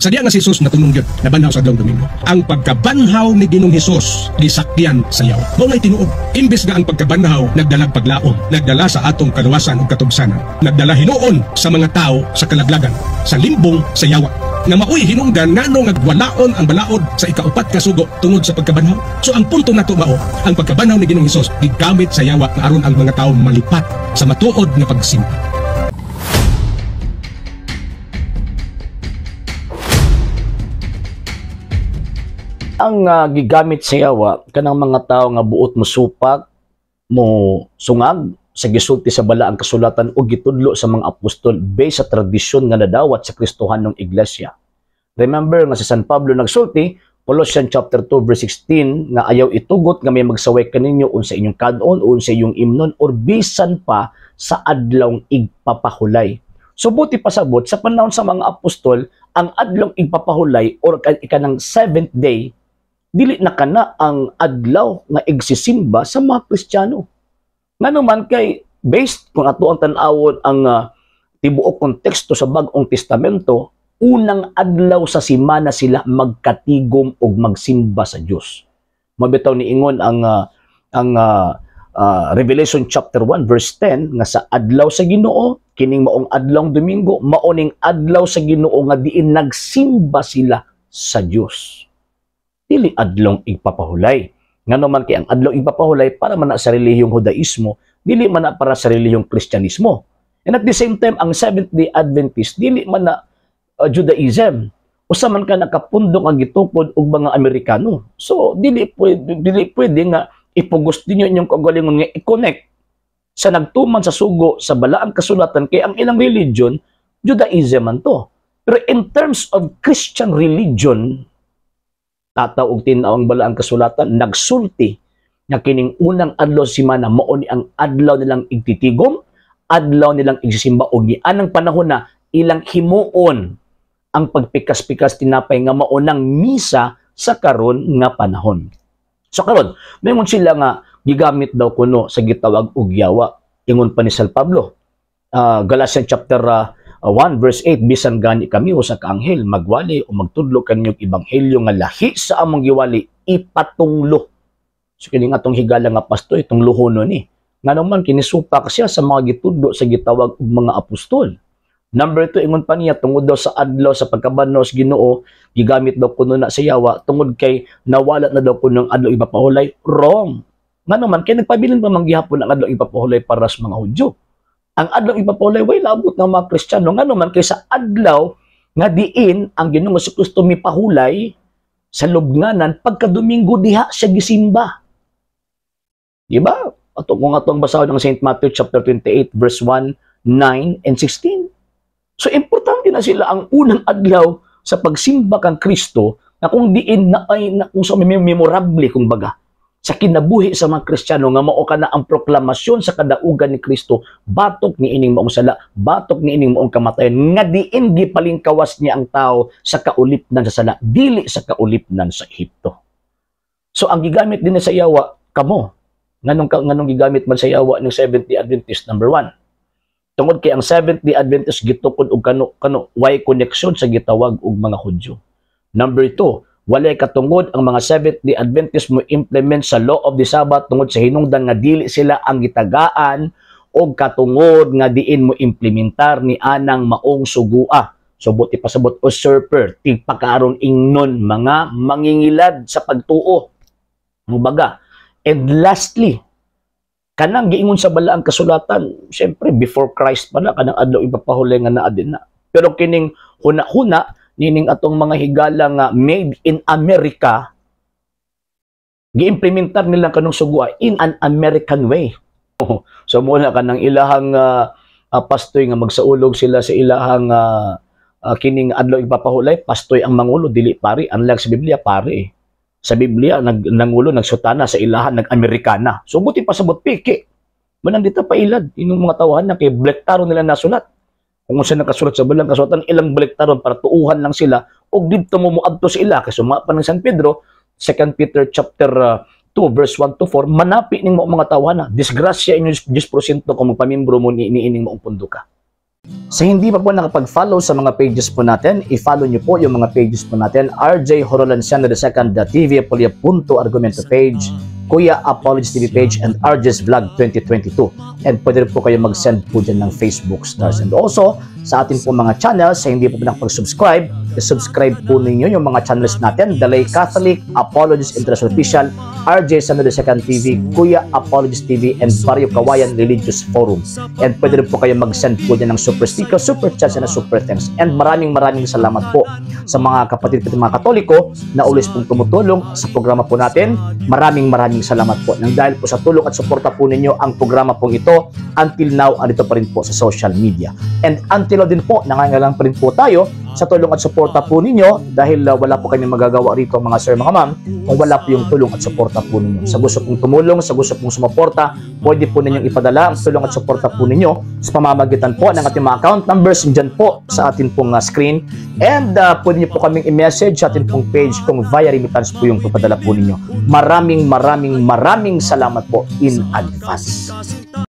Sa diya nga si Jesus natunong gyud, nabanhaw sa adlaw Domingo. Ang pagkabanhaw ni Ginoong Hesus gisakyan sa yawa. Mao nay tinuod. Imbes nga ang pagkabanhaw nagdalag paglaom, nagdala sa atong kaluwasan ug katugsanan, nagdala hinuon sa mga tao sa kalaglagan, sa limbong sa yawa. Nga maoy hinungdan ngano nga walaon ang balaod sa ikaupat ka sugo tungod sa pagkabanhaw. So ang punto nato mao, ang pagkabanhaw ni Ginoong Hesus gigamit sa yawa nga aron ang mga tao malipat sa matuod nga pagsimba. Ang gigamit sa yawa kanang mga tao nga buot mo supak, mo sungag sa gisulti sa balaang kasulatan o gitudlo sa mga apostol based sa tradisyon nga nadawat sa Kristohanong Iglesia. Remember nga si San Pablo nagsulti, Colossians chapter 2 verse 16, nga ayaw itugot nga may magsaway kaninyo unsa inyong kad-on, unsa inyong imnon or bisan pa sa adlawng igpapahulay. So buti pasabot, sa panahon sa mga apostol, ang adlawng igpapahulay or ikanang seventh day, dili na kana ang adlaw nga igsisimba sa mga Kristiyano. Ngano man kay based kung ato ang tan-awon ang tibuok konteksto sa Bag-ong Testamento, unang adlaw sa simana sila magkatigom og magsimba sa Dios. Mabitaw niingon ang Revelation chapter 1 verse 10 nga sa adlaw sa Ginoo, kining maong adlawng Domingo, mao ning adlaw sa Ginoo nga diin nagsimba sila sa Dios. Dili adlong igpapahulay. Ngano man kay ang adlong igpapahulay para man na sa relihiyong Hudaismo, dili man na para sa relihiyong Kristyanismo. And at the same time, ang Seventh-day Adventist dili man na Judaism. Usa man ka nakapundong ang gitukod og mga Amerikano. So dili pwede nga ipugos ninyo inyong kaugalingon nga i-connect sa nagtuman sa sugo sa balaang kasulatan kay ang ilang religion Judaism man to. Pero in terms of Christian religion, tataw og tin-aw ang balaang kasulatan, nagsulti nga kining unang adlaw sa semana mao ni ang adlaw nilang igtitigom, adlaw nilang igsisimba og nianang panahon na ilang himuon ang pagpikas-pikas tinapay nga mao nang misa sa karon nga panahon. So karon, mayroon sila nga gigamit daw kuno sa gitawag og yawa. Ingon pa ni San Pablo, Galatians chapter 1 verse 8, bisan gani kami o sa kaanghel magwali o magtudlo kaninyong ebanghelyo nga lahi sa among giwali, ipatunglo. So kini nga atong higala nga pastoy, tunglohono ni. Ngano man kinisupak siya sa mga gitudlo sa gitawag og mga apostol. Number 2, ingon pa niya, tungod daw sa adlaw sa pagkabanhaw sa Ginoo, gigamit daw kuno na sa yawa tungod kay nawala na daw kuno ang adlaw ipapahulay. Wrong. Ngano man kay nagpabilin pa man gihapon ang adlaw ipapahulay para sa mga Hudyo. Ang adlaw ipapahulay way labot ng mga Kristiyano, ngano man kay sa adlaw nga diin ang Ginoong Kristo mipahulay sa lubnganan, pagka Domingo diha siya gisimba. Di ba? Ato kung atong basahon ang St. Matthew chapter 28 verse 1, 9 and 16. So importante na sila ang unang adlaw sa pagsimba kang Kristo na kung diin na ay na, kung sa memorable kung baga sa kinabuhi sa mga Kristiyano nga mao kana ang proklamasyon sa kadaugan ni Kristo batok ni ining maong sala, batok ni ining maong kamatayon nga diin gipalingkawas niya ang tao sa kaulipnan sa sala, dili sa kaulipnan sa Ehipto. So ang gigamit din sa yawa kamo, nganong gigamit man sa yawa ng Seventh-day Adventist? Number 1, tungod kay ang Seventh-day Adventist gitukod og kano kano way koneksyon sa gitawag og mga Hudyo. Number 2, walay katungod ang mga Seventh-day Adventist mo implement sa law of the Sabbath tungod sa hinungdan nga dili sila ang gitagaan og katungod nga diin mo implementar ni anang maong sugua. So buti pasabot, usurper, tigpakaron ingnon mga mangingilad sa pagtuo. Mubaga. And lastly, kanang giingon sa balaang kasulatan, syempre before Christ pa na kanang adlaw ipapahulay nga naa din na. Pero kining huna-huna nining atong mga higala nga made in America, giimplementar nila kanong sugua in an American way. So muna kanang ilahang pastoy nga magsaulog sila sa ilahang kining adlaw ipapahulay, pastoy ang mangulo, dili pari. Unlike sa Biblia, pari eh. Sa Biblia, nangulo, nagsutana, sa ilahan, nag-Amerikana. So buti pasabot, piki. Manang dito pailad, inyong mga tawahan na kay blektaro nila nasulat. Kung unsa nakasulat sa balang kasulatan, ilang baliktaron para tuuhan lang sila og didto mo moadto sa ila kay suma pa ng San Pedro, 2 Peter chapter 2 verse 1 to 4, manapi ning mo mga tawhana. Disgrasya inyo 10% kung magpamimbro mo ni ining maong punduka. Sa hindi pa po nakapag-follow sa mga pages po natin, i-follow nyo po yung mga pages po natin. RJ Horolanciano II, the TV Apolia Punto Argumento page, Kuya Apologies TV page, and RJ's Vlog 2022. And pwede rin po kayo mag-send po dyan ng Facebook stars. And also, sa atin po mga channels, sa hindi po nakapag-subscribe, i-subscribe po ninyo yung mga channels natin: The Lay Catholic, Apologies International Official, RJ Sano II TV, Kuya Apologies TV, and Barrio Kawayan Religious Forum. And pwede rin po kayo mag-send po dyan ng super sticker, super chats, and super thanks. And maraming maraming salamat po sa mga kapatid po, mga Katoliko na always pong tumutulong sa programa po natin. Maraming maraming salamat po. Nang dahil po sa tulong at suporta po ninyo, ang programa pong ito until now andito pa rin po sa social media. And until now din po, nangangailangan pa rin po tayo sa tulong at suporta po ninyo dahil wala po kami magagawa rito, mga sir, mga ma'am, kung wala po yung tulong at suporta po ninyo. Sa gusto pong tumulong, sa gusto pong sumuporta, pwede po ninyong ipadala ang tulong at suporta po ninyo sa pamamagitan po ng ating mga account numbers dyan po sa atin pong screen. And pwede niyo po kaming i-message sa atin pong page kung via remittance po yung papadala po ninyo. Maraming maraming maraming salamat po in advance.